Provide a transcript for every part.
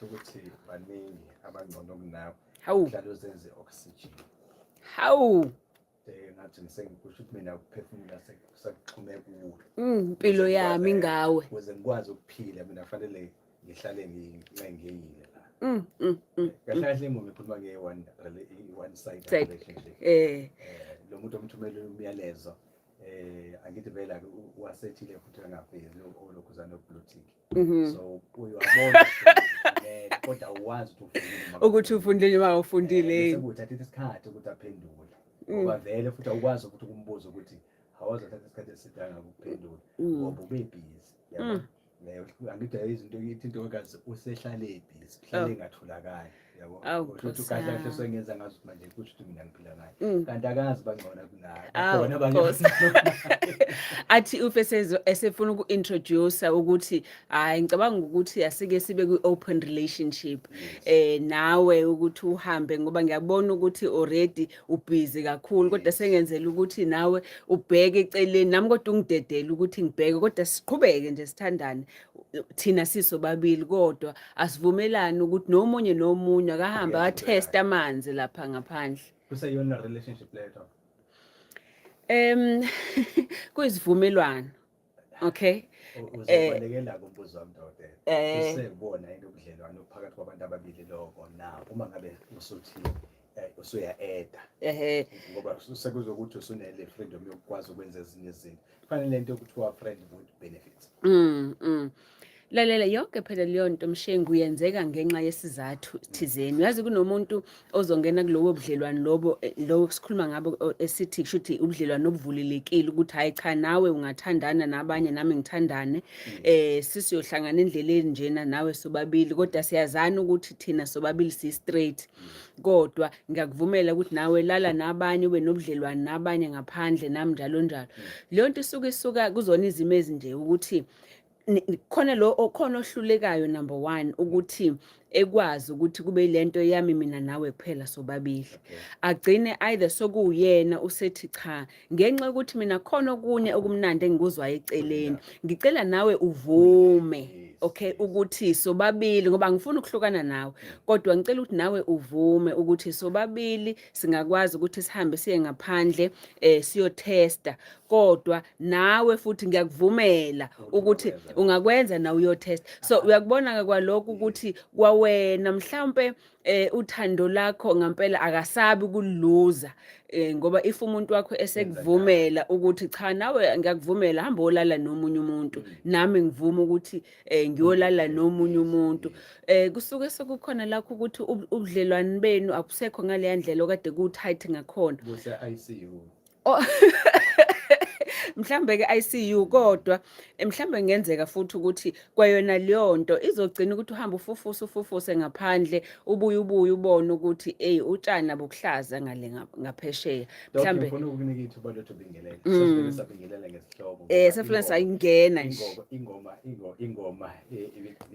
Ukuthi baningi abangcono kunawe. Hawu. Uhlale uzenze oxygen. Hawu. Ngathi ngisengikusho ukuthi mina ukuphefumula sekuxhume kuwe. Impilo yami ngawe. Ukuze ngikwazi ukuphila mina fanele ngihlale ngincengekile la. Kahle kahle ingoma ikhuluma nge-one one side relationship. Lo muntu omthumela umyalezo, angithi vele wasethile futhi angavezi olokhuzana blue tick. So uyabona, kodwa awazi ukuthi ufundile. Ukuthi ufundile noma awufundile. Bese kuthi athathe isikhathi ukuthi aphendule. Ngoba vele futhi awukwazi ukuthi ukumbuza ukuthi awazi athatha isikhathi eside angakuphendula ngoba ube busy. Yabo. Angithi izinto ithi intokazi usehlale busy, hlale engatholakali. Yabo. Kusho ukuthi kahle kahle sengenza ngazi ukuthi manje kusho ukuthi mina ngiphila ngayo. Kanti akazi bangcono kunaye. Khona abanye. Athi ufe esefuna uku-introduce ukuthi hayi, ngicabanga ukuthi asike sibe kwi-open relationship nawe, ukuthi uhambe ngoba ngiyabona ukuthi already ubhizi kakhulu, kodwa sengenzela ukuthi nawe ubheke eceleni nami, kodwa ungidedele ukuthi ngibheke, kodwa siqhubeke nje sithandane thina sisobabili, kodwa asivumelani ukuthi nomunye nomunye akahambe atest amanzi lapha ngaphandle. Kuseyona relationship leyo? Kuyisivumelwano. Okay. Uzobalekela kumbuzo wami, dokotela. Usebona into ubudlelwano phakathi kwabantu ababili lokho na uma ngabe usuthi usuya-eda? Ngoba sekuzokuthi usunele freedom yokukwazi ukwenza ezinye izinto. Kufanele lento kuthiwa friend with benefits. Lalela, yonke phela leyo nto, Mshengu, yenzeka ngenxa yesizathu thizeni. Uyazi kunomuntu ozongena kulobo budlelwane lobo, lo sikhuluma ngabo, esithi kushuthi ubudlelwane obuvulelekile, ukuthi hayi cha, nawe ungathandana nabanye, nami ngithandane, sisiyohlangana endleleni njena nawe sobabili, kodwa siyazana ukuthi thina sobabili si straight, kodwa ngiyakuvumela ukuthi nawe lala nabanye, ube nobudlelwane nabanye ngaphandle, nami njalo njalo. Leyo nto isuke isuka kuzona izimo ezinje ukuthi khona lo okhona ohlulekayo, number 1, ukuthi ekwazi ukuthi kube lento yami mina nawe kuphela sobabili, agcine either sokuyena usethi cha, ngenxa yokuthi mina khona okunye okumnandi engikuzwayo eceleni, ngicela nawe uvume, okay, ukuthi sobabili, ngoba ngifuna ukuhlukana nawe, kodwa ngicela ukuthi nawe uvume ukuthi sobabili singakwazi ukuthi sihambe siye ngaphandle, siyotesta, kodwa nawe futhi ngiyakuvumela ukuthi ungakwenza nawe uyotest. So uyakubona ke kwalokho ukuthi kwawena mhlawumbe uthando lakho ngempela akasabi ukuluza, ngoba if umuntu wakho esekuvumela ukuthi cha, nawe ngiyakuvumela, hamba olala nomunye umuntu, nami ngivuma ukuthi ngiyolala nomunye umuntu, kusuke sekukhona lakho ukuthi ubudlelwane benu abusekho ngaleya ndlela okade ku tight ngakhona. Buse ICU. Oh. Mhlambe ke ICU, kodwa mhlambe kungenzeka futhi ukuthi kwayona leyo nto izogcina ukuthi uhambe ufufuse ufufuse ngaphandle, ubuye ubone ukuthi hey, utshani abukuhlaza ngale ngaphesheya. Mhlambe ngifuna ukukunika ithuba lethu ubingelele. Sesivele sabingelela ngesihloko. Sefuna sayingena nje. Ingoma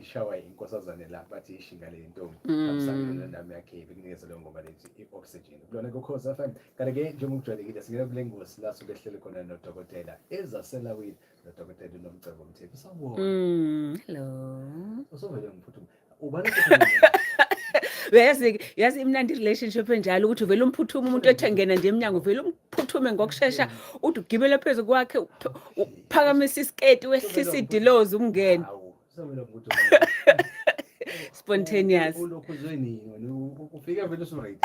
ishawa inkosazane la, bathi ishinga le ntombi. Kamsangelo nami yakhe bekunikeza leyo ngoma lethi i-oxygen. Kulona kuKhozi FM. Kanti ke njengokujwayelekile singena kule ngosi la suke ehlele khona nodokotela ezaselawini, nodokotela uNomcebo Mthembu. Sawubona. Hello. Usuvele ngiphuthuma. Ubani? Uyazi, yazi imnandi relationship enjalo, ukuthi uvele umphuthume umuntu ethi engena nje emnyango, uvele umphuthume ngokushesha, uthi ugibele phezu kwakhe, uphakamisa isiketi, wehlisa idilozi, umngene. Hawu, usuvele ngiphuthuma. Spontaneous. Ulokhu uzweni wena ufike vele usu-right.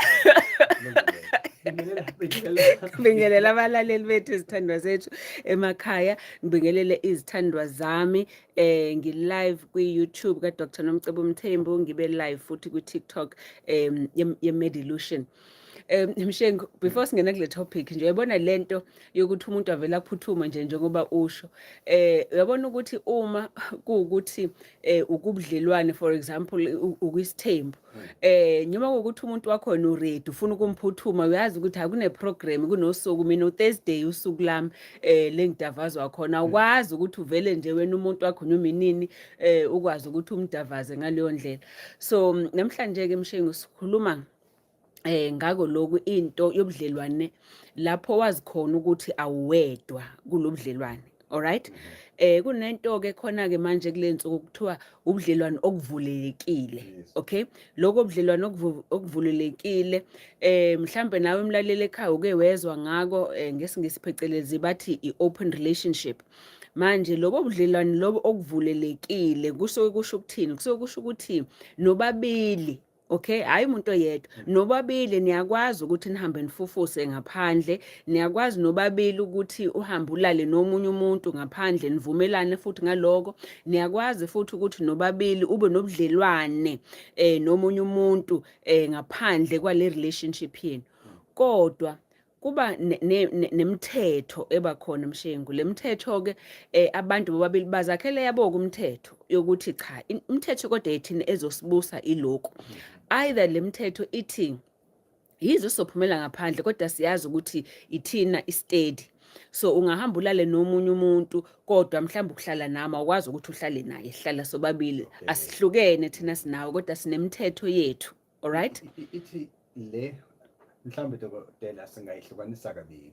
Bingelela, bingelela. Ngibingelela abalaleli bethu, izithandwa zethu emakhaya, ngibingelele izithandwa zami. Ngi-live kwi-YouTube ka-Dr Nomcebo Mthembu, ngibe live futhi kwi-TikTok ye-Medilution. Mshengu, before singena kule topic nje, uyabona lento yokuthi umuntu avela aphuthuma nje njengoba usho, uyabona ukuthi uma kuwukuthi ukubudlelwane, for example, ukwisithembu, noma ukuthi umuntu wakhona uready, ufuna ukumphuthuma, uyazi ukuthi akune program, kunosuku, mina uThursday usuku lami lengidavazwa khona, awukwazi ukuthi uvele nje wena umuntu wakho noma inini ukwazi ukuthi umdavaze ngaleyo ndlela. So namhlanje ke, Mshengu, sikhuluma ngako lokhu, into yobudlelwane lapho wazi khona ukuthi awuwedwa kulobudlelwane, alright? Kunento ke khona ke manje kule nsuku kuthiwa ubudlelwano okuvulelekile. Okay, lokho budlelwano okuvulelekile, mhlambe nawe umlaleli ekhaya uke wezwa ngako, ngesiNgisi phecelezi bathi i-open relationship. Manje lobo budlelwano lobo okuvulelekile kusuke kusho ukuthini? Kusuke kusho ukuthi nobabili, okay, hayi umuntu oyedwa, nobabili niyakwazi ukuthi nihambe nifufuse ngaphandle, niyakwazi nobabili ukuthi uhambe ulale nomunye umuntu ngaphandle, nivumelane futhi ngaloko. Niyakwazi futhi ukuthi nobabili ube nobudlelwane nomunye umuntu ngaphandle kwale relationship yenu, kodwa kuba nemithetho ebakhona, Mshengu. Le mithetho ke, abantu bobabili bazakhele yabo kumthetho yokuthi cha, imithetho kodwa yethina ezosibusa ilokhu. Either le mithetho ithi yizo sizophumela ngaphandle, kodwa siyazi ukuthi ithina i-steady, so ungahamba ulale nomunye umuntu, kodwa mhlawumbe ukuhlala nami awukwazi ukuthi uhlale naye, sihlala sobabili. Asihlukene thina sinawe, kodwa sinemithetho yethu, alright? Ithi le mhlawumbe, dokotela, singayihlukanisa kabili.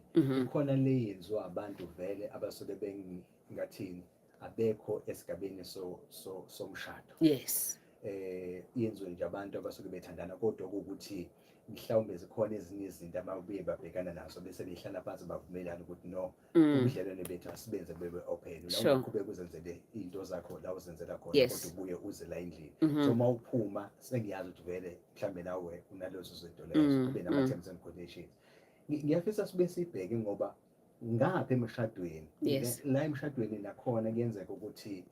Khona le yenziwa abantu vele abasuke bengathini, abekho esigabeni so so somshado. Yenziwe nje abantu abasuke bethandana, kodwa ukuthi mhlawumbe zikhona ezinye izinto ababuye babhekana nazo, bese behlala phansi bavumelana ukuthi no, ubudlelwane bethu asibenze bebe open la, uqhubeke uzenzele iy'nto zakho la uzenzela khona, kodwa ubuye uze la endlini. So uma uphuma sengiyazi ukuthi vele mhlawumbe nawe unalezo zinto lezo, kube nama-terms and conditions. Ngiyafisa sibe sibheke ngoba ngapha emshadweni, la emshadweni nakhona kuyenzeka ukuthi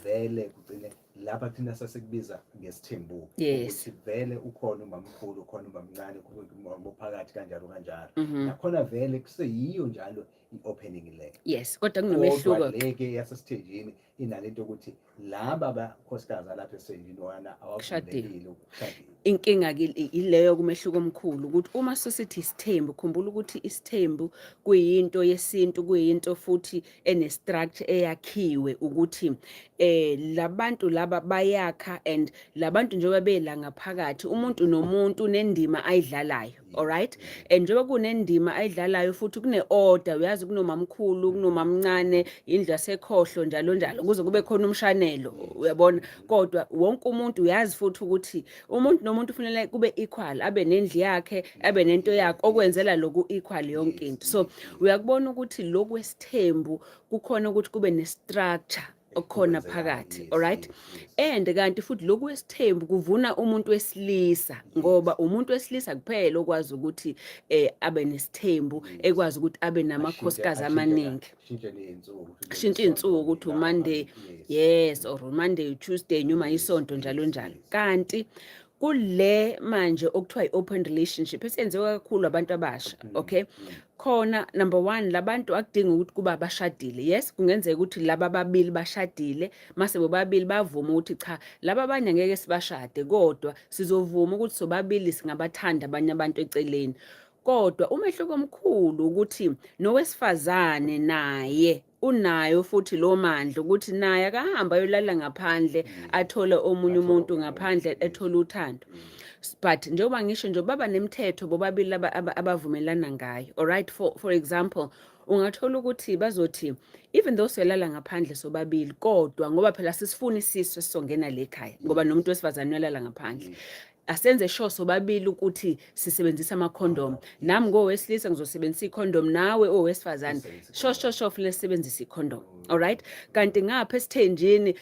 vele kugcine lapha thina sasikubiza ngesithembu, ukuthi vele ukhona umamkhulu, ukhona umamncane, ukhona umama ophakathi, kanjalo kanjalo. Nakhona vele kuseyiyo njalo i-opening le. Yes, kodwa kunomehluko. Kodwa le-ke yasesithenjini inalento yokuthi laba abakhosikazi alapha esithenjini wana awavumelekile ukushadile. Inkinga-ke ileyo kumehluko omkhulu ukuthi uma sesithi isithembu, khumbula ukuthi isithembu kuyinto yesintu, kuyinto futhi ene-structure eyakhiwe ukuthi labantu laba bayakha, and labantu njengoba bela ngaphakathi, umuntu nomuntu unendima ayidlalayo, alright? And njengoba kunendima ayidlalayo futhi kune-order, uyazi, kunomamkhulu, kunomamncane, indlu yasekhohlo, njalo njalo, kuze kube khona umshanelo, uyabona? Kodwa wonke umuntu uyazi futhi ukuthi umuntu nomuntu kufanele kube equal, abe nendlu yakhe, abe nento yakhe, okwenzela lokhu equal yonke into. So uyakubona ukuthi lokhu wesithembu kukhona ukuthi kube ne-structure okukhona okwenzekayo, phakathi, alright? And kanti futhi lokhu wesithembu kuvuna umuntu wesilisa, ngoba umuntu wesilisa kuphela okwazi ukuthi abe nesithembu, ekwazi ukuthi abe namakhosikazi amaningi. Shintshe ney'nsuku. Shintshe iy'nsuku ukuthi uMonday, yes, or uMonday, Tuesday noma isonto, njalo njalo. Kanti kule manje okuthiwa i-open relationship esenziwa kakhulu abantu abasha, okay, khona number one, labantu akudingi ukuthi kuba abashadile. Yes, kungenzeka ukuthi laba ababili bashadile, mase bobabili bavuma ukuthi cha, laba abanye angeke sibashade, kodwa sizovuma ukuthi sobabili singabathanda abanye abantu eceleni. Kodwa umehluko omkhulu ukuthi nowesifazane naye unayo futhi lo mandla ukuthi naye akahamba ayolala ngaphandle, athole omunye Athole umuntu omunye ngaphandle, umuntu, yes. ethole uthando. But njengoba ngisho nje, baba nemithetho bobabili abavumelana ngayo, alright? For example, ungathola ukuthi bazothi even though siyalala ngaphandle sobabili, kodwa ngoba phela sisifuna isisu esizongena le ekhaya, ngoba nomuntu wesifazane uyalala ngaphandle, asenze sure sobabili ukuthi sisebenzisa ama-condom. Nami ngowesilisa ngizosebenzisa i-condom, nawe owesifazane Usebenzise sho sho sho funeka sisebenzise i-condom, alright? Kanti ngapha esithenjini,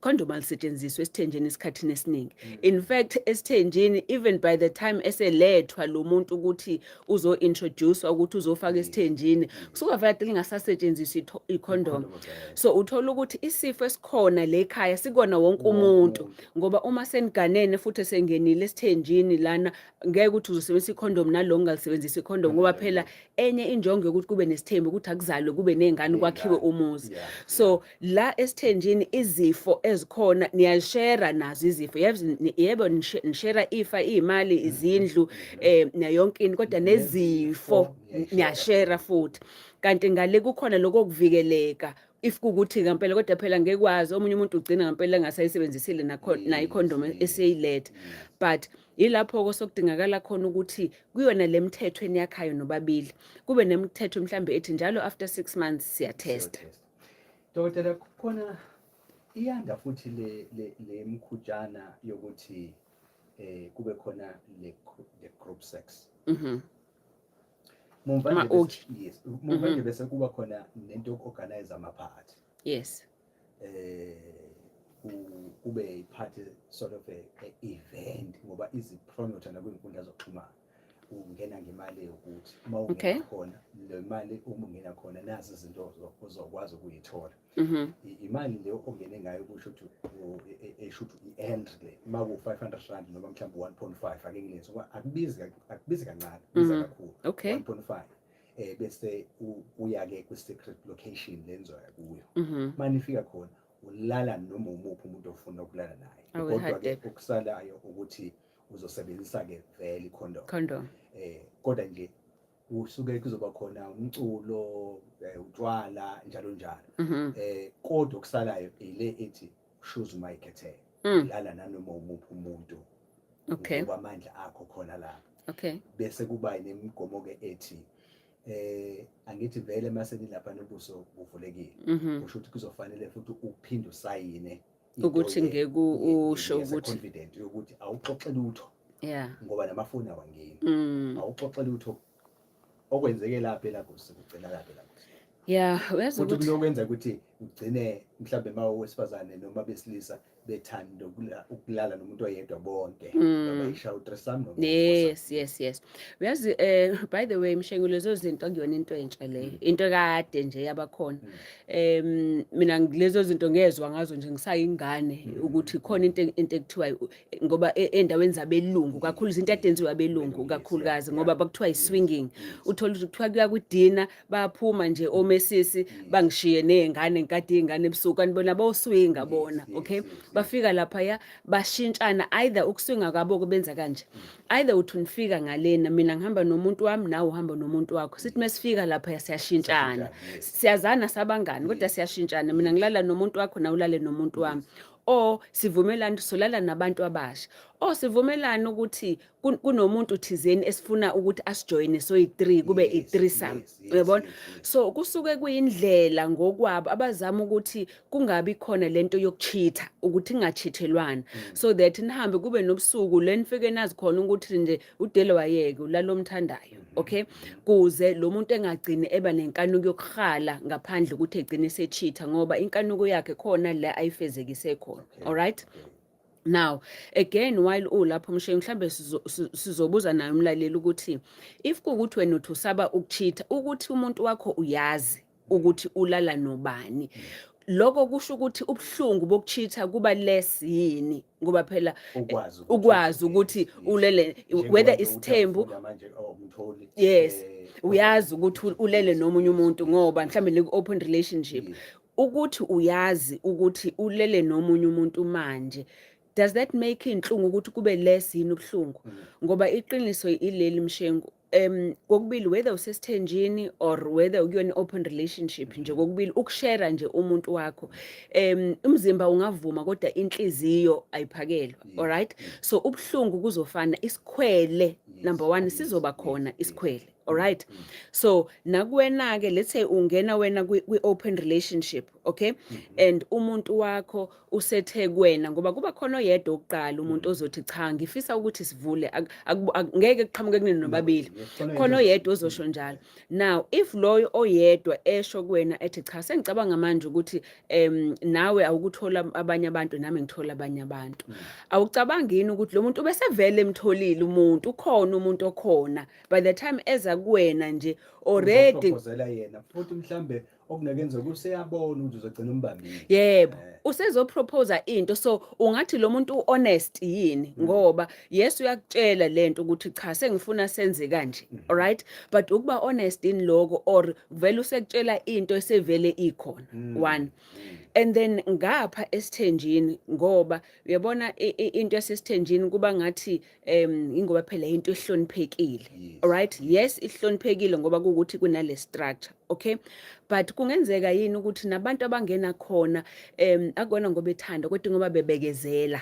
condom alisetshenziswa esithenjini esikhathini esiningi. In fact, esithenjini, even by the time eselethwa lo muntu ukuthi uzo-introduce ukuthi uzofaka esithenjini, kusuka vele lingasasetshenziswa i-condom. I-condom vele. So uthola ukuthi isifo esikhona le ekhaya sikona wonke wonke umuntu, umuntu. Ngoba uma seniganene futhi esengenile esithenjini lana, ngeke ukuthi uzosebenzisa ikhondom nalo ungalisebenzisa ikhondom, ngoba phela enye injongo yokuthi kube nesithembu ukuthi akuzalwe, kube ney'ngane, kwakhiwe ney'ngane. umuzi. So la esithenjini izifo ezikhona niyashera nazo izifo. Yebo, nishera ifa, iy'mali, izindlu, nayo yonke into, kodwa nezifo niyayishera. Niyashera futhi. Kanti ngale kukhona lokho kuvikeleka if kukuthi ngempela, kodwa phela ngekwazi omunye umuntu ugcina ngempela engasayisebenzisile nakho nayo ikhondom eseyiletha. But yilapho-ke sokudingakala khona ukuthi kuyona le mthetho eniyakhayo nobabili kube nemithetho mhlambe ethi njalo after 6 months siyatesta. Siyotesta. Dokotela, kukhona iyanda futhi le mkhutshana yokuthi kube khona le group sex. Mumva nje Ama-orgy. Yes, mumva nje bese kuba khona nento yoku-organize ama-party. Kube i-party, sort of a event, ngoba izi-promote nakwinkundla zokuxhumana. Ungena ngemali yokuthi uma ungena khona le mali, uma ungena khona nazi izinto ozokwazi ukuyithola. Imali leyo ongene ngayo kusho ukuthi esho ukuthi i-entry le uma ku-R500 noma mhlawumbe 1.5, ake ngilenze ngoba akubizi kancane, kubiza kakhulu. 1.5, bese uya-ke kwi-secret location lenzoya kuyo. Uma nifika khona ulala noma umuphi umuntu ofuna ukulala naye. Awu, Kodwa-ke ihadebe. okusalayo ukuthi uzosebenzisa-ke vele i-condom. Condom. Kodwa nje kusuke kuzoba khona umculo, utshwala, njalo njalo. Kodwa okusalayo ile ethi choose uma ikhethele. Lala nanoma umuphi umuntu. Ngokwamandla akho khona lapho. Bese kuba nemigomo ke ethi angithi vele mase nilapha nobuso buvulekile. Kusho ukuthi kuzofanele futhi uphinde usayine into Ukuthi ngeke usho ukuthi confident yokuthi awuxoxe lutho. Ngoba namafoni awangeni. Awuxoxe lutho okwenzeke lapha eLagos, kugcina lapha eLagos. Yeah, uyazi Futhi ukuthi kulokwenza ukuthi ugcine mhlawumbe uma owesifazane noma besilisa bethanda ukulala nomuntu oyedwa bonke. Noma isha u-threesome noma Yes. Uyazi, by the way, Mshengu, lezo zinto akuyona into entsha le. Into kade nje yabakhona. Mina lezo zinto ngezwe ngazo nje ngisayingane ukuthi khona into ekuthiwa ngoba endaweni zabelungu kakhulu izinto edenziwa abelungu kakhulukazi ngoba bakuthiwa i-swinging. Uthola ukuthi kuthiwa kuya kwidina, baphuma nje omesisi bangishiye nezingane ngikade izingane ebusuku, kanti bona boswinga bona, okay? Bafika lapha ya bashintshana, either ukuswinga kwabo kubenza kanje, either uthi unifika ngalena, mina ngihamba nomuntu wami, nawe uhamba nomuntu wakho, sithi mesifika lapha siyashintshana. Siyashintshana, yes. Siyazana sabangani kodwa siyashintshana, mina ngilala nomuntu wakho, nawe ulale nomuntu wami, or sivumelana solala nabantu abasha, or sivumelana ukuthi kunomuntu thizeni esifuna ukuthi asijoyine soyi-3, kube i-threesome. Uyabona? So kusuke kuyindlela ngokwabo abazama ukuthi kungabi khona lento yokuchitha, ukuthi ingachithelwana, so that nihambe kube nobusuku le nifike nazi khona ukuthi nje udele wayeke ulalo omthandayo, okay, kuze lo muntu engagcini eba nenkanuko yokuhala ngaphandle ukuthi egcine sechitha, ngoba inkanuko yakhe khona la ayifezekise khona. All right. Now again, while ulapho Mshengu, mhlambe sizobuza naye umlaleli ukuthi if kuwukuthi wena uthi usaba ukuchitha, ukuthi umuntu wakho uyazi ukuthi ulala nobani, lokho kusho ukuthi ubuhlungu bokuchitha kuba less yini? Ngoba phela ukwazi ukuthi ukwazi ukuthi ulele Njengoba whether nje uthi isithembu awufunda manje, oh, umtholi, Yes, uyazi ukuthi ulele nomunye umuntu, ngoba mhlambe le open relationship, ukuthi uyazi ukuthi ulele nomunye umuntu manje, does that make inhlungu ukuthi kube less yini ubuhlungu? Ngoba iqiniso ileli, Mshengu, kokubili, whether usesithenjini or whether ukuyona open relationship nje, kokubili ukushare nje umuntu wakho, umzimba ungavuma kodwa inhliziyo ayiphakelwa. Alright, so ubuhlungu kuzofana, isikhwele number 1 sizoba khona isikhwele. Alright, so nakuwena ke, let's say ungena wena kwi open relationship, okay, and umuntu wakho usethe kuwena, ngoba kuba khona oyedwa okuqala umuntu ozothi cha, ngifisa ukuthi sivule, ngeke kuqhamuke kunini nobabili, khona oyedwa ozosho njalo. Now if loyo oyedwa esho kuwena ethi cha, sengicabanga manje ukuthi nawe awukuthola abanye abantu, nami ngithola abanye abantu, awucabangi yini ukuthi lo muntu ubesevele emtholile umuntu, ukhona umuntu okhona by the time eza kuwena nje already? Uzoproposela yena futhi mhlambe okunekenzeka useyabona ukuthi uzogcina umbambile. Yebo, usezoproposa into, so ungathi lo muntu honest yini? Ngoba yes, uyakutshela lento ukuthi cha, sengifuna senze kanje, alright, but ukuba honest in lokho, or vele usekutshela into esevele ikhona? One, and then ngapha esithenjini, ngoba uyabona into yasesithenjini kuba ngathi ingoba phela into ehloniphekile. Alright, yes, ihloniphekile ngoba kuwukuthi kunale structure, okay, but kungenzeka yini ukuthi nabantu abangena khona akona ngoba ethanda kodwa ngoba bebekezela?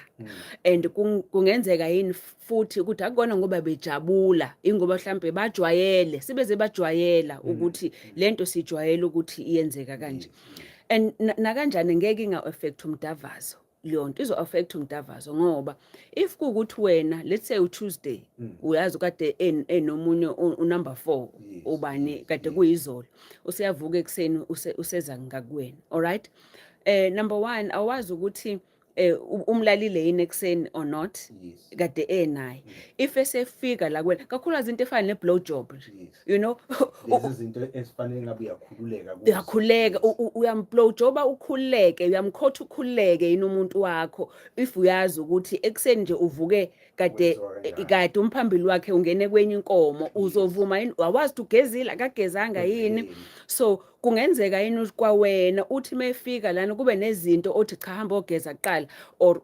And kungenzeka yini futhi ukuthi akona ngoba bejabula, ingoba mhlambe bajwayele, sibeze bajwayela ukuthi lento sijwayele ukuthi iyenzeka kanje? And nakanjani ngeke inga-affect umdavazo leyo nto, izo-affect umdavazo, ngoba if kuwukuthi wena, let's say uTuesday, uyazi kade enomunye unumber 4, ubani kade kuyizolo, useyavuka ekuseni, useza ngakuwena, alright, number 1, awazi ukuthi umlalile yini ekuseni or not, kade enaye. If esefika la kuwena, kakhulukazi into efana ne-blow job nje, Lezi zinto esifanele ngabe uyakhululeka kuzo. Uyakhululeka, uyamblow joba ukhululeke, uyamkhotha ukhululeke yini umuntu wakho, if uyazi ukuthi ekuseni nje uvuke kade Wenziwa kanjani? Kade umphambili wakhe ungene kwenye inkomo, uzovuma yini? Awazi ukuthi ugezile, akagezanga yini. So kungenzeka yini kwawena uthi mefika lana kube nezinto othi cha, hamba ogeza kuqala, or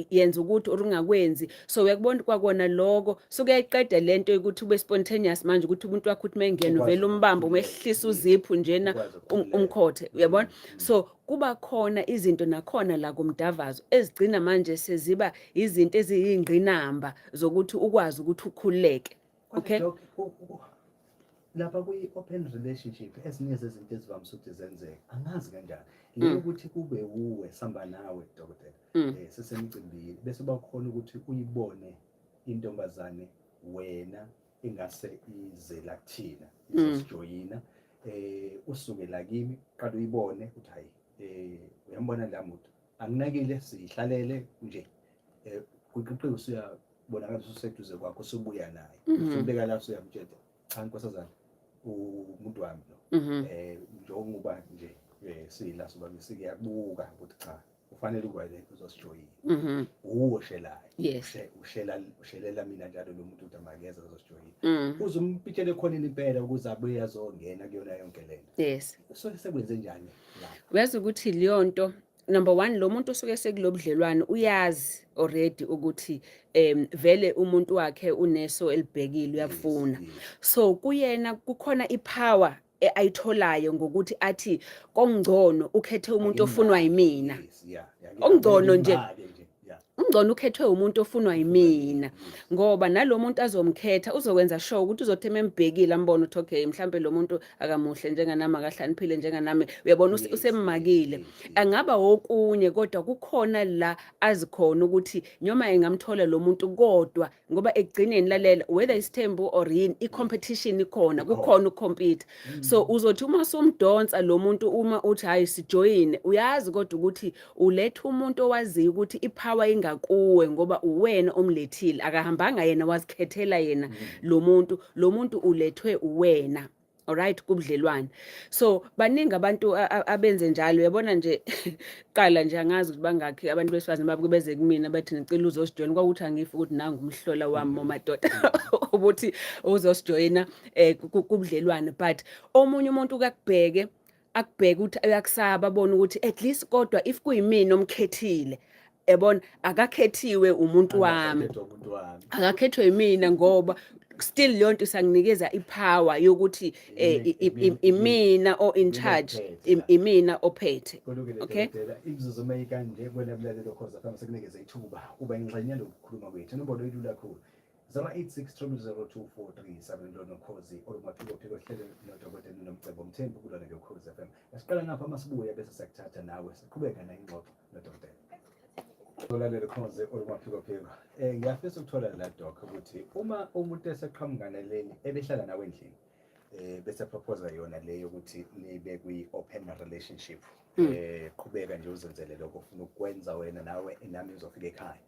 yenza ukuthi or ungakwenzi. So uyakubona kwakona lokho so kuyayiqeda lento yokuthi ube spontaneous manje, ukuthi umuntu wakho uthi mengena Ukwazi uvele umbambe, ukukhululeka. umehlisa uziphu njena, Ukwazi ukukhululeka. umkhothe, uyabona? So kuba khona izinto nakhona la kumdavazo ezigcina manje seziba izinto eziyingqinamba zokuthi ukwazi ukuthi ukhululeke. Kodwa Doc, lapha kwi-open relationship, ezinye zezinto ezivamise ukuthi zenzeke, angazi kanjani le, ukuthi kube wuwe samba nawe dokotela, sisemcimbini, bese bakhona ukuthi uyibone intombazane wena ingase ize la kuthina, izosijoyina, usuke la kimi, qala uyibone ukuthi hayi, uyambona la muntu, anginakile, sihlalele nje, kuqiqiwe, usuyabonakala ususeduze kwakho, usubuya naye, usubeka la, usuyamtshela, cha nkosazana, umuntu wami lo, njengoba nje sila sobabe sikuyabuka ukuthi cha, ufanele ukuba le uzosijoyina, uwoshelayo, ushela ushelela mina njalo lo muntu ukuthi amakeza azosijoyina, uze umpitshele khona impela ukuze abuye azongena kuyona yonke lento. So sekwenze njani la? Uyazi ukuthi leyo nto, number 1, lo muntu osuke sekulobudlelwane uyazi already ukuthi vele umuntu wakhe uneso elibhekile, uyafuna. So kuyena kukhona ipower ayitholayo ngokuthi athi kongcono ukhethe umuntu ofunwa yimina. Okungcono nje. Ngimake nje, yeah. Ungcono ukhethwe umuntu ofunwa yimina, ngoba nalo muntu azomkhetha uzokwenza sure ukuthi uzothi emembhekile ambone ukuthi okay, mhlambe lo muntu akamuhle njenganami, akahlaniphile njenganami, uyabona, usemmakile. Angaba wokunye, kodwa kukhona la azikhona ukuthi noma engamthola lo muntu, kodwa ngoba ekugcineni, lalela, whether isithembu or yini, i-competition ikhona. Ikhona. Kukhona ukucompete. So uzothi uma sumdonsa lo muntu, uma uthi hayi, sijoyine, uyazi kodwa ukuthi uletha umuntu owaziyo ukuthi ipower ingakuwe, ngoba uwena omlethile, akahambanga yena wazikhethela yena lo muntu, lo muntu ulethwe uwena, alright, kubudlelwane. So baningi abantu abenze njalo, uyabona nje. Qala nje, angazi ukuthi bangakhi abantu besifazane babuke beze kumina bathi ngicela uzosijoyina, kwakuthi angifi ukuthi nangu umhlola wami omadoda ukuthi uzosijoyina kubudlelwane. But omunye umuntu ukakubheke, akubheke ukuthi uyakusaba, abone ukuthi at least kodwa if kuyimina omkhethile, ebona akakhethiwe umuntu wami. Angakhethwa umuntu wami. Akakhethwe yimina, ngoba still leyo nto isanginikeza ipower yokuthi imina o in charge, ophethe la. Imina ophethe. Kulungile. Okay. Dokotela, imizuzu uma ikanje kwena mlalelo Khoza FM, sekunikeze ithuba uba ingxenye lokukhuluma kwethu. Inombolo ilula kakhulu, 086 0002437, lona Ukhozi olumaphikophiko, hlelo nodokotela Nomcebo Mthembu kulona ke Ukhozi FM. Asiqala ngapha, masibuya bese siyakuthatha nawe, siqhubeka na ingxoxo nodokotela. Ulalela Ukhozi olumaphikophiko. Ngiyafisa ukuthola la, doc, ukuthi uma umuntu eseqhamuka naleli ebehlala nawe endlini, bese propose yona leyo ukuthi nibe kwi open relationship, qhubeka nje uzenzele lokho ofuna ukwenza wena, nawe nami ngizofika ekhaya,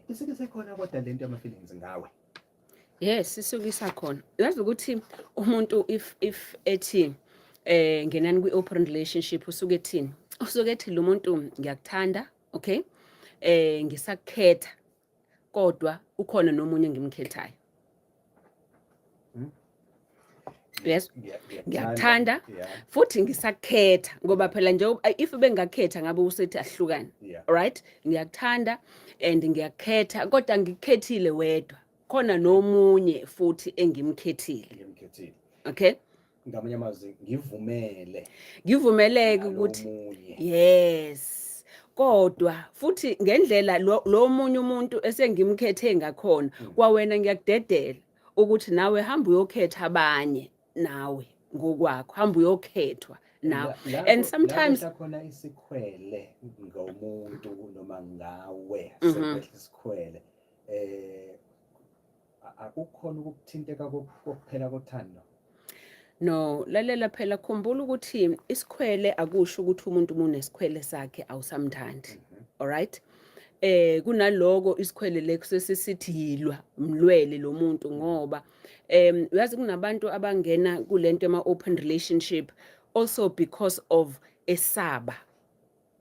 isike sekhona kodwa lento yama feelings ngawe? Yes, isuke isakhona. Uyazi ukuthi umuntu if ethi ngenani kwi-open relationship, usuke ethini? Usuke ethi lo muntu, ngiyakuthanda, okay, ngisakukhetha, kodwa ukhona nomunye engimkhethayo. Yes. Ngiyakuthanda futhi ngisakukhetha, ngoba phela nje if bengakhetha ngabe usethi ahlukane. Alright, ngiyakuthanda and ngiyakukhetha, kodwa ngikukhethile wedwa, khona nomunye futhi engimkhethile. Ngimkhethile. Okay. Ngamanye amazwi, ngivumele ngivumeleke ukuthi nalomunye. Yes, kodwa futhi ngendlela lo munye umuntu esengimkhethe ngakhona, kwawena ngiyakudedela ukuthi nawe hamba uyokhetha abanye, nawe ngokwakho hamba uyokhethwa. Nawe and sometimes khona isikhwele ngomuntu noma ngawe, sekwehla isikhwele, akukhona ukuthinteka kokuphela kothando? No, lalela phela, khumbula ukuthi isikhwele akusho ukuthi umuntu uma unesikhwele sakhe awusamthandi. Alright? Kunaloko isikhwele lekusesithi yilwa, mlwele lo muntu, ngoba uyazi kunabantu abangena kulento ema open relationship also because of esaba.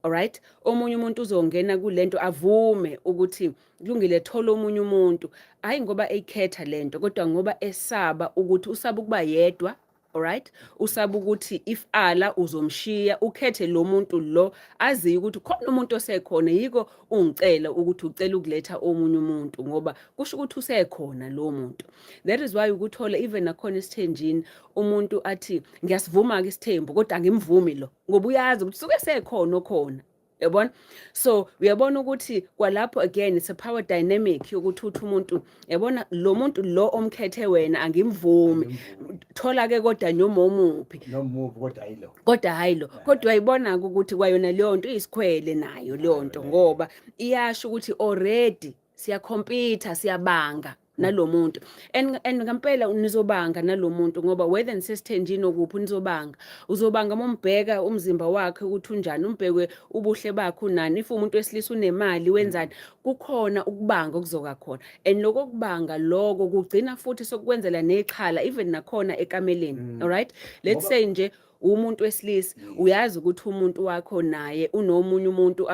Alright? Omunye umuntu uzongena kulento avume ukuthi kulungile, thola omunye umuntu. Hayi ngoba eyikhetha lento, kodwa ngoba esaba ukuthi usaba ukuba yedwa. Alright, usaba ukuthi if ala uzomshiya, ukhethe lo muntu lo aziyo ukuthi khona umuntu osekhona, yiko ungicela ukuthi ucela ukuletha omunye umuntu, ngoba kusho ukuthi usekhona lo muntu. That is why ukuthola even nakhona esithenjini umuntu athi, "Ngiyasivuma ke isithembu, kodwa angimvumi lo," ngoba uyazi ukuthi suke sekhona okhona, yabona. So uyabona ukuthi kwalapho again it's a power dynamic yokuthi uthi umuntu, yabona, lo muntu lo omkhethe wena angimvumi, thola ke kodwa noma omuphi. Nomuphi, kodwa ayilo. Kodwa hayi lo. Kodwa uyayibona ukuthi kwayona leyo nto iyisikhwele nayo leyo nto, ngoba iyasho ukuthi already siya-compete, siyabanga nalomuntu, and ngempela nizobanga nalomuntu, ngoba whether nisesithenjini okuphi nizobanga. Uzobanga uma umbheka umzimba wakhe ukuthi unjani, umbhekwe ubuhle bakhe, unani, if umuntu wesilisa unemali, wenzani. Kukhona ukubanga okuzoka khona, and lokho kubanga lokho kugcina futhi sokukwenzela nexhala even nakhona ekameleni. Alright, let's say nje umuntu wesilisa uyazi ukuthi umuntu wakho naye unomunye umuntu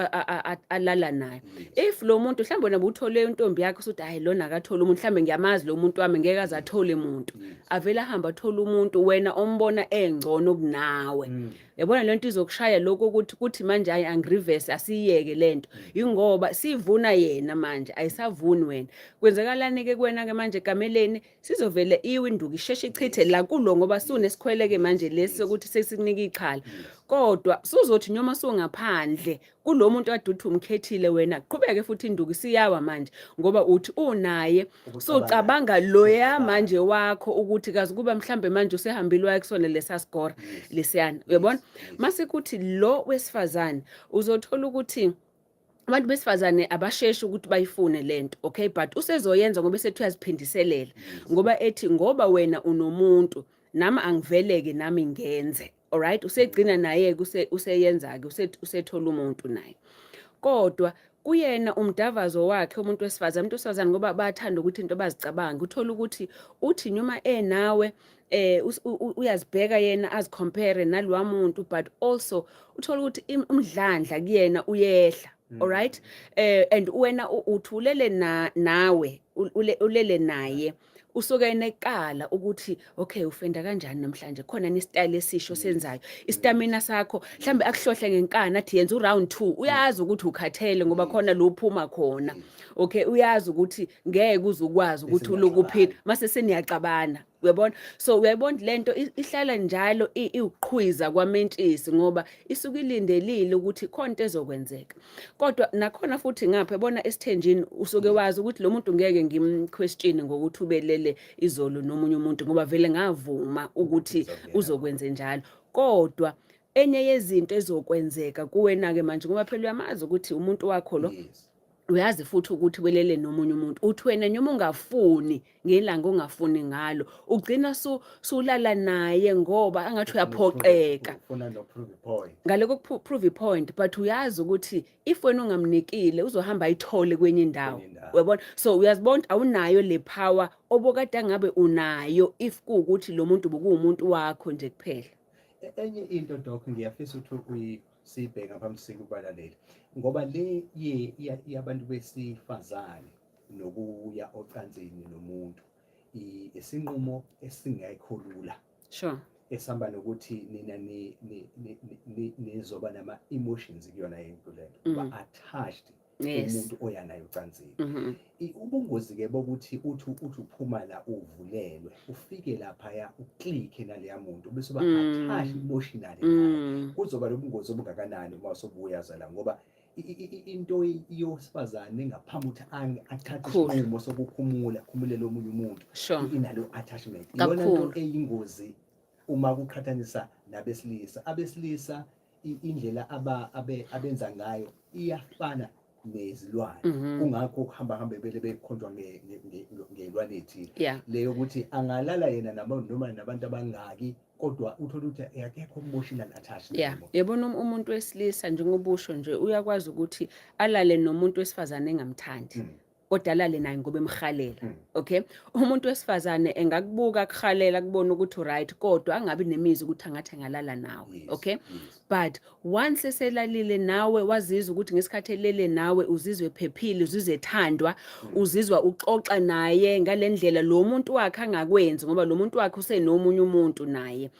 alala naye. If lo muntu mhlawumbe wena uthole intombi yakho usuthi, "Hayi, lona akathola umuntu, mhlawumbe ngiyamazi lo muntu wami, ngeke aze athole muntu," avele ahambe athole umuntu wena ombona engcono kunawe. Yabona, lento izokushaya lokho ukuthi kuthi manje, hayi, angi-reverse, asiyeke lento, ingoba sivuna yena manje, ayisavuni wena. Kwenzekalani ke kuwena ke manje ekameleni? Sizovele iwe induku, isheshe ichithe la kulo, ngoba sunesikhwele-ke manje lesi sokuthi sesikunika ixhala. Kodwa suzothi noma sungaphandle kulo muntu kade uthi umkhethile wena, qhubeke futhi induku siyawa manje, ngoba uthi unaye sucabanga loya manje wakho ukuthi kazi kuba mhlambe manje usehambile waya kusona lesa sigora lesiyana, uyabona. Mase kuthi lo wesifazane uzothola ukuthi abantu besifazane abasheshi ukuthi bayifune lento, okay, but usezoyenza ngoba esethi uyaziphindiselela, ngoba ethi ngoba wena unomuntu, nami angiveleke, nami ngenze. Alright, usegcina naye useyenza ke, usethola umuntu naye. Kodwa kuyena umdavazo wakhe umuntu wesifazane ngoba bayathanda ukuthi into bazicabanga, uthola ukuthi uthi noma enawe uyazibheka yena, azi-compare nalwa muntu, but also uthola ukuthi umdlandla kuyena uyehla. Alright, and wena uthulele na nawe ulele naye, usuke enekala ukuthi, okay, ufenda kanjani namhlanje, khona ni-style esisho senzayo, i-stamina sakho mhlambe akuhlohle ngenkani, athi yenza u-round 2. Uyazi ukuthi ukhathele ngoba khona lo uphuma khona. Okay, uyazi ukuthi ngeke uze ukwazi ukuthi uloku uphila mase seniyaxabana, uyabona. So uyayibona lento ihlala njalo iwuqhwiza kwamentshisi, ngoba isuke ilindelile ukuthi khona into ezokwenzeka. Kodwa nakhona futhi ngapha, yabona, esithenjini usuke wazi ukuthi lo muntu ngeke ngim-question ngokuthi ubelele izolo nomunye umuntu, ngoba vele ngavuma ukuthi Uzongena. Uzokwenze njalo. Kodwa enye yezinto ezokwenzeka kuwena-ke manje, ngoba phela uyamazi ukuthi umuntu wakho lo, uyazi futhi ukuthi welele nomunye umuntu, uthi wena noma ungafuni, ngelanga ongafuni ngalo, ugcina sulala naye ngoba angathi uyaphoqeka. Ufuna no prove point. Ngaloko prove point, but uyazi ukuthi if wena ungamnikile uzohamba ayithole kwenye indawo. Kwenye indawo. Uyabona, so uyazibona ukuthi awunayo le power obokade ngabe unayo if kuwukuthi lo muntu bekuwumuntu wakho nje kuphela. Enye into, Doc, ngiyafisa ukuthi uyisibheke ngaphambi sikubalaleli, ngoba le yabantu besifazane nokuya ocansini nomuntu isinqumo esingekho lula, esihamba nokuthi nina nizoba nama emotions kuyona into lento, uba attached umuntu oya naye ocansini. Ubungozi ke bokuthi uthi uphuma la uvulelwe, ufike laphaya u-click naleya muntu, bese uba attached emotionally naye. Kuzoba nobungozi obungakanani uma usobuya zala, ngoba into yosifazane ngaphambi ukuthi athathe Kakhulu. isinqumo sokukhumula khumulela omunye umuntu, inalo attachment, iyona Kakhulu. nto eyingozi uma kuqhathanisa nabesilisa. Abesilisa indlela abenza ngayo iyafana nezilwane. Kungakho kuhamba hambe bele bekhonjwa ngey'lwane ey'thile. Leyo ukuthi angalala yena noma nabantu abangaki, kodwa uthola ukuthi akekho emotional attached. Yeah, yabona umuntu wesilisa, njengoba usho nje, uyakwazi ukuthi alale nomuntu wesifazane engamthandi, kodwa alale naye ngoba emhalela. Okay, umuntu wesifazane engakubuka, akuhalela, kubona ukuthi right, kodwa angabi nemizwa ukuthi angathi angalala nawe. Okay, but once eselalile nawe, wazizwa ukuthi ngesikhathi elele nawe uzizwe ephephile, uzizwe ethandwa, uzizwa uxoxa naye ngalendlela lo muntu wakhe angakwenzi, ngoba lo muntu wakhe usenomunye umuntu naye,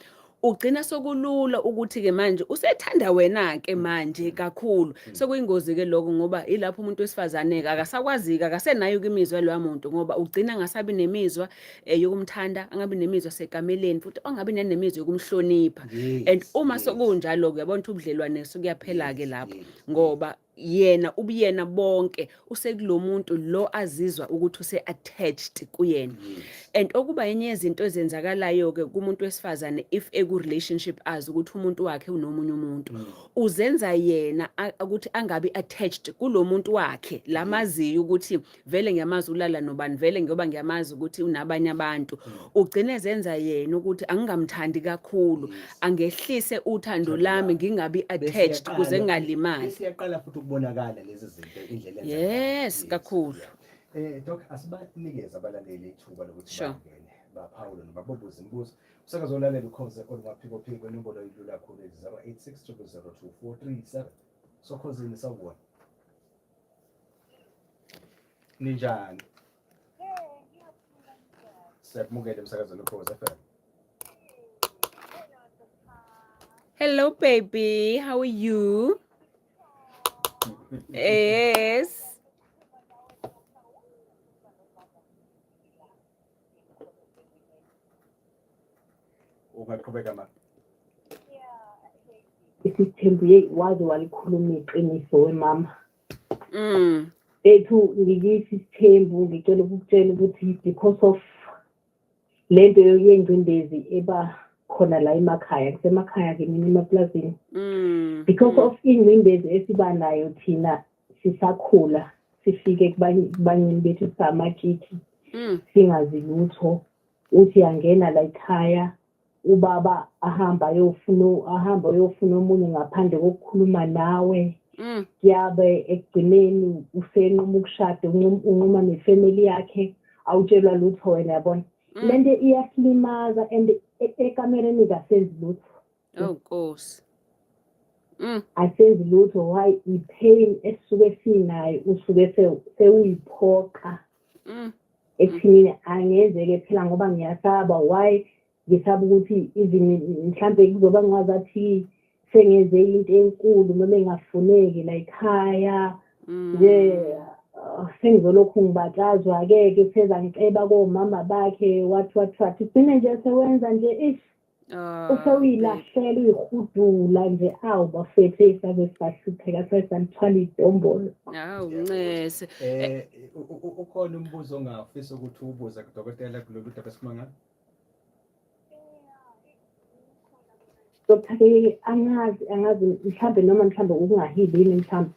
ugcina sokulula ukuthi-ke manje usethanda wena-ke manje kakhulu. Sekuyingozi-ke lokho, ngoba ilapho umuntu wesifazane-ke akasakwazi-ke, akasenayo-ke imizwa loya muntu, ngoba ugcina angasabi nemizwa yokumthanda, angabi nemizwa sekameleni, futhi angabi nanemizwa yokumhlonipha. And uma sekunjalo-ke, uyabona ukuthi ubudlelwane sekuyaphela-ke lapho, ngoba yena ubuyena bonke usekulo muntu lo azizwa ukuthi use-attached kuyena. And okuba enye yezinto ezenzakalayo-ke kumuntu wesifazane, if eku-relationship azi ukuthi umuntu wakhe unomunye umuntu, uzenza yena ukuthi angabi attached kulo muntu wakhe lamaziyo ukuthi vele ngiyamazi ulala nobani, vele ngoba ngiyamazi ukuthi unabanye abantu. Ugcine zenza yena ukuthi angingamthandi kakhulu, angehlise uthando lami, ngingabi attached kuze ngingalimali. Bese iyaqala futhi ukubonakala lezi zinto, indlela enza ngayo. Kakhulu. Yeah. Doc, asibanikeze abalaleli ithuba lokuthi bangene, baphawule noma babuze imibuzo. Umsakazo olalela Ukhozi olumaphikophiko, inombolo ilula kakhulu, 086 002 437. Sokhozini, sawubona. Ninjani? Siyakumukela emsakazweni Ukhozi FM. Hello baby, how are you? Yes. Ungaqhubeka, ma. Isithembu, yeyi, waze walikhuluma iqiniso wemama. Ethu ngikithi isithembu, ngicela ukukutshela ukuthi because of lento yengcindezi eba khona la emakhaya, kusemakhaya-ke mina emaplazini, because of ingcindezi esiba nayo thina sisakhula, sifike kubanyeni bethu samatshitshi, singazi lutho, uthi yangena la ekhaya, ubaba ahamba ayofuna, ahamba ayofuna omunye ngaphandle kokukhuluma nawe. Kuyabe ekugcineni usenquma ukushada, unquma nefamily yakhe, awutshelwa lutho wena, yabona. Lento iyasilimaza and ekamereni kasenzi lutho. Oh Nkosi. Asenzi lutho. Why? I-pain esisuke sinayo, usuke sewuyiphoqa ekuthinini angenzeke phela, ngoba ngiyasaba. Why ngisaba? Ukuthi even mhlambe kuzoba ngazathi sengenze into enkulu noma engafuneki la ekhaya nje, sengizolokhu ngibatshazwa-ke ke, sezangiceba komama bakhe, wathi wathi wathi, gcine nje sewenza nje ish. Ah, babe. Usewuyilahlela, uyihudula nje. Awu bafethu, eyisabe sahlupheka, sabe salithwala idombolo. Hawu, ncese. Ukhona umbuzo ongafisa ukuthi ubuze kudokotela kulolu daba esikhuluma ngalo? Dr. Ke, angazi mhlambe noma mhlambe ukungahili yini mhlambe.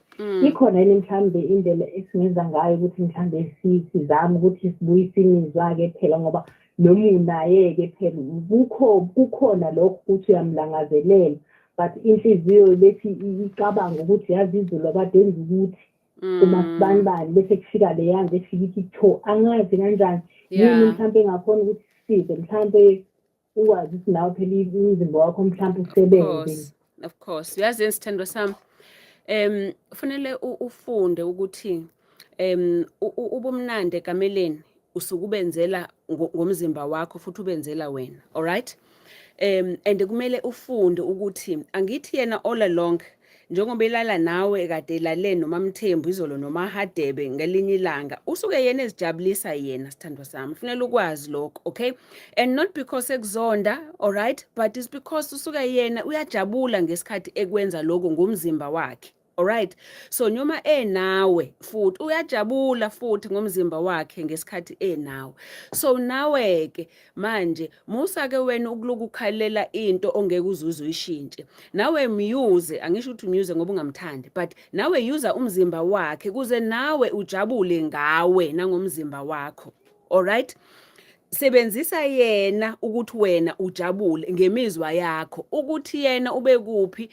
Ikhona yini mhlambe indlela esingenza ngayo ukuthi mhlambe sizame ukuthi sibuyise imizwa-ke phela, ngoba noma unaye-ke phela kukho kukhona lokho ukuthi uyamlangazelela, but inhliziyo lethi icabanga ukuthi yazi izolo kade enza ukuthi kumasibanibani, bese kufika leya nto efika ithi tho, angazi kanjani yini mhlampe engakhona ukuthi sisize, mhlampe ukwazi ukuthi nawe phela umzimba wakho mhlampe usebenze. Course, of course. Uyazi, sithandwa sami, kufanele ufunde ukuthi ubumnandi ekameleni usuke ubenzela ngomzimba wakho futhi ubenzela wena, alright? And kumele ufunde ukuthi angithi yena all along njengoba elala nawe, kade elale noma Mthembu izolo noma Hadebe ngelinye ilanga, usuke yena ezijabulisa yena, sithandwa sami. Kufanele ukwazi lokho, okay? And not because ekuzonda, alright, but it's because usuke yena uyajabula ngesikhathi ekwenza lokho ngomzimba wakhe. Alright. So noma enawe futhi uyajabula futhi ngomzimba wakhe ngesikhathi enawe. So nawe ke manje musa ke wena ukuloku ukhalela into ongeke uzuze uyishintshe. Nawe myuze, angisho ukuthi umyuze ngoba ungamthandi, but nawe user umzimba wakhe kuze nawe ujabule ngawe nangomzimba wakho. Alright? Sebenzisa yena ukuthi wena ujabule ngemizwa yakho ukuthi yena ube kuphi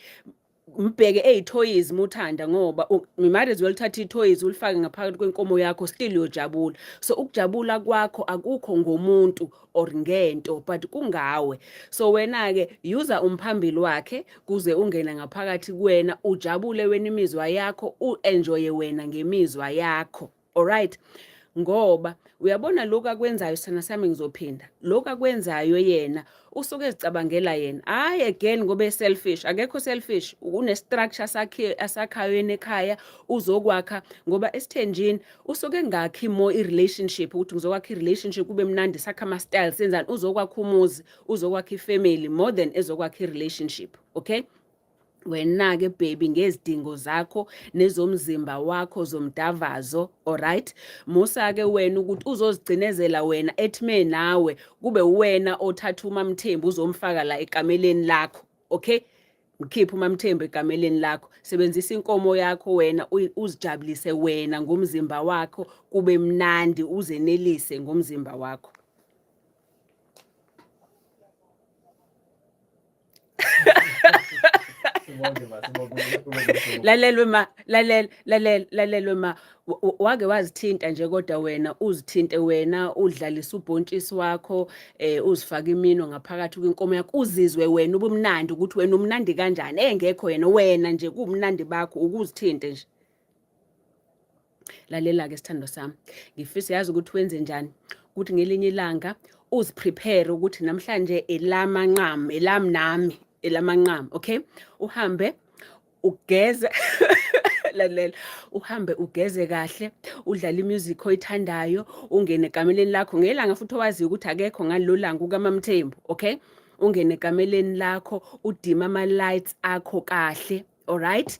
mbheke eyithoyizi muthanda ngoba you might as well thatha ithoyizi ulifake ngaphakathi kwenkomo yakho still uyojabula. So ukujabula kwakho akukho ngomuntu or ngento but kungawe. So wena-ke user umphambili wakhe kuze ungene ngaphakathi kuwena ujabule wena imizwa yakho u-enjoye wena ngemizwa yakho. Alright, ngoba uyabona lokhu akwenzayo sithanda sami, ngizophinda lokhu akwenzayo yena usuke ezicabangela yena, hhayi again ngoba e-selfish. Akekho selfish, une-structure sakhe asakhayo yena ekhaya, uzokwakha ngoba esithenjini usuke engakhi more i-relationship ukuthi ngizokwakha i-relationship kube mnandi sakha ama-style senzani. Uzokwakha umuzi, uzokwakha ifamily more than ezokwakha i-relationship, okay? Wena-ke baby, ngezidingo zakho nezomzimba wakho zomdavazo, alright, musa-ke wena ukuthi uzozigcinezela wena ethi me nawe kube wena othatha uMamthembu uzomfaka la ekameleni lakho, okay? Mkhiphe uMamthembu ekameleni lakho, sebenzisa inkomo yakho wena uzijabulise wena ngomzimba wakho kube mnandi, uzenelise ngomzimba wakho. Lalelwe ma, lalela, lalela, lalelwe ma. Wake wazithinta nje kodwa wena uzithinte wena udlalisa ubhontshisi wakho uzifake imino ngaphakathi kwinkomo yakho uzizwe wena ubumnandi ukuthi wena umnandi kanjani engekho yena wena nje kuwumnandi bakho ukuzithinte nje. Lalela-ke sithando sami, ngifisa yazi ukuthi wenze njani ukuthi ngelinye ilanga uziprepare ukuthi namhlanje elamanqamu, elami nami elamanqamu, okay? Uhambe ugeze lalela, uhambe ugeze kahle, udlale imusic oyithandayo, ungene ekameleni lakho ngelanga futhi owaziyo ukuthi akekho ngalelo langa ukaMamthembu, okay? Ungene ekameleni lakho udime ama-lights akho kahle, alright,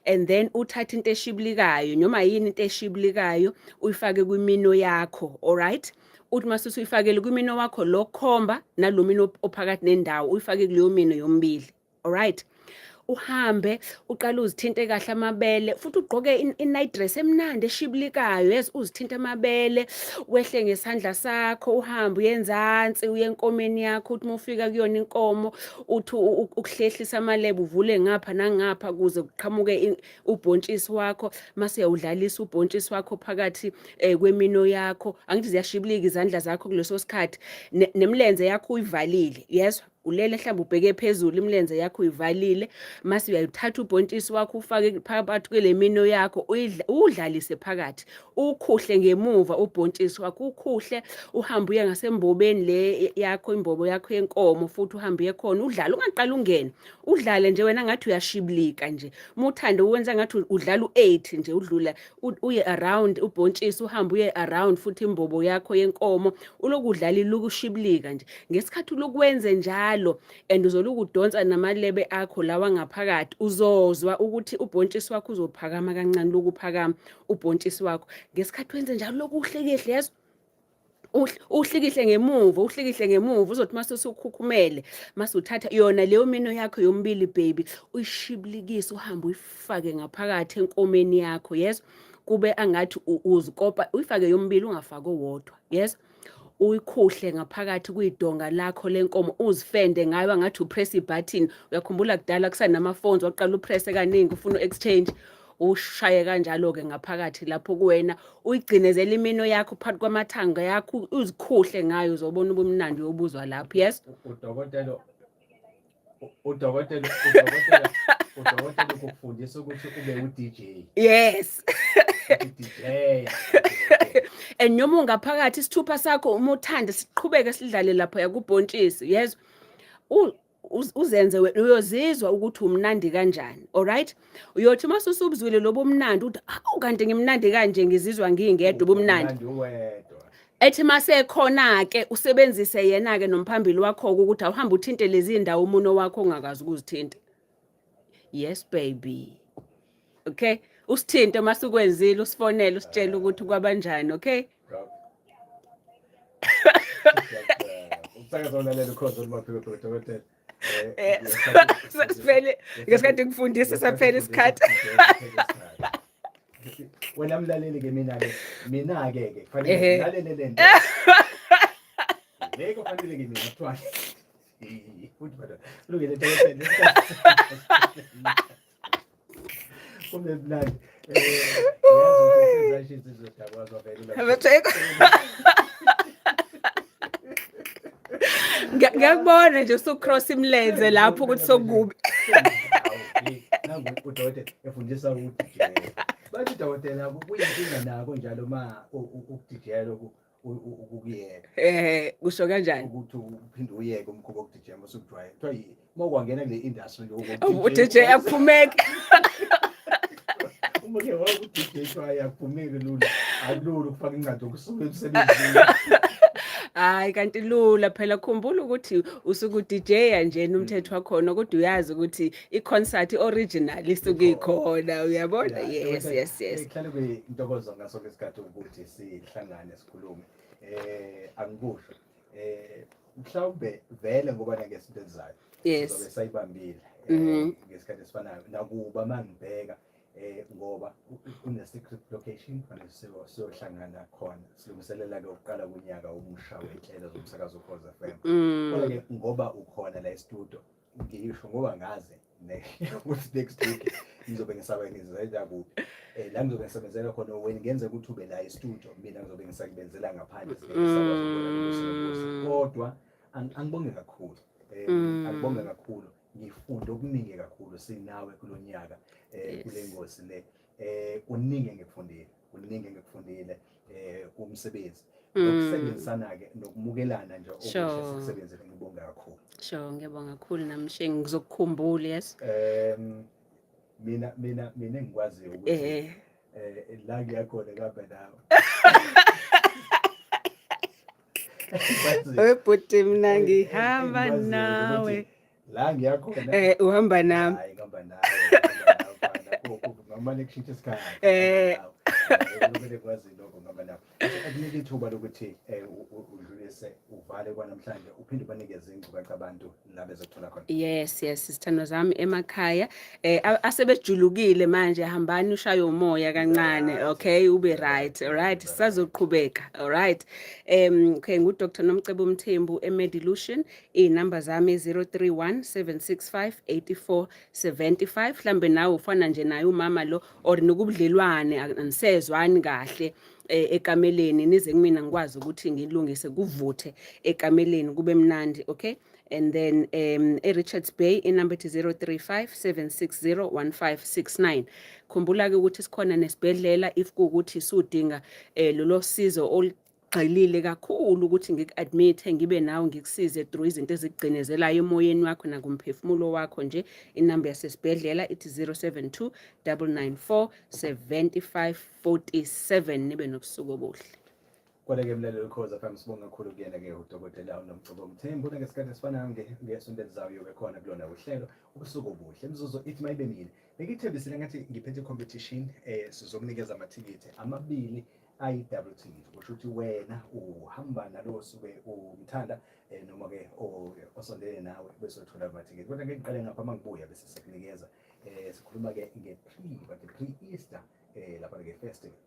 and then uthathe into eshibilikayo noma yini into eshibilikayo uyifake kwimino yakho, alright? Uthi mase usuyifakele kwimino wakho lo khomba nalo mino ophakathi nendawo uyifake kuleyo mino yombili, alright? Uhambe uqale uzithinte kahle amabele futhi ugqoke i-night dress emnandi eshibilikayo, yes, uzithinte amabele, wehle ngesandla sakho uhambe uyenzansi uye enkomeni yakho. Uthi uma ufika kuyona inkomo uthi ukuhlehlisa amalebe uvule ngapha nangapha kuze kuqhamuke ubhontshisi wakho, mase uyawudlalisa ubhontshisi wakho phakathi kwemino yakho. Angithi ziyashibilika izandla zakho kuleso sikhathi, nemilenze yakho uyivalile, yezwa? Ulele mhlawumbe ubheke phezulu, imilenze yakho uyivalile, mase uyayithatha ubhontshisi wakho ufake phakathi kwele mino yakho uwudlalise phakathi, ukhuhle ngemuva ubhontshisi wakho, ukhuhle uhambe uye ngasembobeni le yakho, imbobo yakho yenkomo, futhi uhambe uye khona udlale, ungaqali ungene, udlale nje wena ngathi uyashibilika nje. Uma uthanda uwenza ngathi udlala u-8 nje, udlula uye around ubhontshisi, uhambe uye around futhi imbobo yakho yenkomo, uloku udlala iluku ushibilika nje. Ngesikhathi ulokwenze njalo and uzoloku udonsa namalebe akho lawa ngaphakathi, uzozwa ukuthi ubhontshisi wakho uzophakama kancane, lokuphakama ubhontshisi wakho ngesikhathi wenze njalo, loku uhlikihle, yezwa? Uhlikihle ngemuva, uhlikihle ngemuva, uzothi mase usukhukhumele mase uthatha yona leyo mino yakho yombili baby, uyishibilikise uhambe uyifake ngaphakathi enkomeni yakho, yes, kube angathi uzikopa, uyifake yombili ungafaki owodwa, yes, uyikhuhle ngaphakathi kwidonga lakho lenkomo, uzifende ngayo angathi upress ibutton. Uyakhumbula kudala kusanama-phones, waqala upresse kaningi ufuna u-exchange, ushaye kanjalo-ke ngaphakathi lapho kuwena, uyigcinezele imino yakho phakathi kwamathanga yakho, uzikhuhle ngayo, uzobona ubumnandi uyobuzwa lapho, yes. Udokotela, udokotela, udokotela, udokotela ukufundisa ukuthi ube u-DJ. Yes. DJ. And noma ungaphakathi isithupha sakho uma uthanda siqhubeke sidlale lapha yakubhontshisi, yes, uzenze wena uyozizwa ukuthi umnandi kanjani, alright? Uyothi uma usubuzwile lobo mnandi uthi awu kanti ngimnandi kanje, ngizizwa ngingedwa ubumnandi. Ethi masekhona ke usebenzise yena ke nomphambili wakho ukuthi awuhambe uthinte lezi ndawo umuno wakho ongakazi ukuzithinta. Yes baby. Okay, usithinte uma sukwenzile, usifonele, usitshele ukuthi kwabanjani, okay? Umsakazo olalela ukhozi olumaphiko, dokotela. Sesiphele ngesikhathi ngifundisa, saphela isikhathi. Wena mlaleli ke, mina-ke, mina-ke ke kufanele ngilalele le nto le, kufanele ke mina kuthiwa futhi madoda. Kulungile dokotela, kube mnandi. Yazi ukuthi sizodakwazi vele. Abatheko. Ngiyakubona nje usucross imlenze lapho ukuthi sokubi. Nangu udokotela efundisa ukudijela. Bathi dokotela kuyinkinga nako njalo ma ukudijela lokhu ukukuyeka. Kusho kanjani? Ukuthi uphinde uyeke umkhuba wokudijela uma usujwayele. Kuthiwa uma ukwangena kule industry. U-DJ akuphumeki. Uma ke wawu-DJ kuthiwa akuphumeki lula, akulula ukufaka incwadi yokusuka emsebenzini. Hayi, kanti lula phela. Khumbula ukuthi usuke uDJ-ya nje umthetho wakhona, kodwa uyazi ukuthi i-concert original isuke ikhona, uyabona? Yes. Kuhlale kuyintokozo ngaso sonke isikhathi ukuthi sihlangane sikhulume. Angikusho mhlawumbe vele ngoba nangesinto elizayo sizobe sayibambile ngesikhathi esifanayo, nakuba mangibheka ngoba kune secret location kufanele siyohlangana khona, silungiselela ke ukuqala kunyaka omusha wenhlelo zomsakazo Ukhozi FM. Kodwa ke ngoba ukhona la e-studio, ngisho ngoba ngaze ukuthi next week ngizobe ngisebenzela kuphi, la ngizobe ngisebenzela khona, wena ngenzeka ukuthi ube la e-studio, mina ngizobe ngisebenzela ngaphandle, singeke sakwazi ukubona ubuso nobuso. Kodwa angibonge kakhulu, angibonge kakhulu, ngifunde okuningi kakhulu sinawe kulonyaka kule ngosi le. Kuningi engikufundile, kuningi engikufundile kumsebenzi nokusebenzisana ke nokumukelana nje okuhle sikusebenzile. Ngibonga kakhulu. Sure, ngiyabonga kakhulu nami Sheng, ngizokukhumbula, yes. Mina engikwaziyo ukuthi la ngiyakhona kuhamba nawe. Webhuti, mina ngihamba Engikwaziyo nawe. ukuthi la ngiyakhona Uhamba nami. Hayi, ngihamba nawe, ngihamba nawe, mfana. Ngamane kushintsha isikhathi. Kumele kwazi lokho, ngihamba nawe. Akunike ithuba lokuthi udlulise, uvale kwanamhlanje, uphinde ubanikeze ingcukacha abantu la bezokuthola khona. Yes, sithandwa zami emakhaya asebejulukile manje, hambani ushaye umoya kancane. Okay, ube right. All right, sisazoqhubeka. All right, okay, ngu Dr Nomcebo Mthembu eMedilution. Inamba zami 031 765 8475. Mhlambe nawe ufana nje naye umama lo or nokubudlelwane anisezwani kahle ekameleni, nize kumina ngikwazi ukuthi ngilungise, kuvuthe ekameleni, kube mnandi, okay? And then e-Richards Bay inumber ethi 035 760 1569. Khumbula ke ukuthi sikhona nesibhedlela if kuwukuthi sudinga lolo sizo olugxilile kakhulu ukuthi ngiku-admit, ngibe nawe, ngikusize through izinto ezikugcinezelayo emoyeni wakho nakumphefumulo wakho nje. Inamba yasesibhedlela ithi 072 994 7547. Nibe nobusuku obuhle. Kodwa-ke mlaleli Ukhozi FM, sibonga kakhulu kuyena-ke udokotela uNomcebo Mthembu. Nangesikhathi esifanayo ngesonto elizayo uyobe khona kulona uhlelo Ubusuku Obuhle. Imizuzu ithi mayibe mine. Bengithembisile ngathi ngiphethe i-competition, sizokunikeza amathikithi amabili ayi-double ticket, kusho ukuthi wena uhamba nalowo suke umthanda noma-ke osondele nawe, bese uthola amathikithi. Kodwa ngeke ngiqale ngapha, uma ngibuya bese sikunikeza. Sikhuluma-ke nge-pre but pre-Easter lapha-ke festival.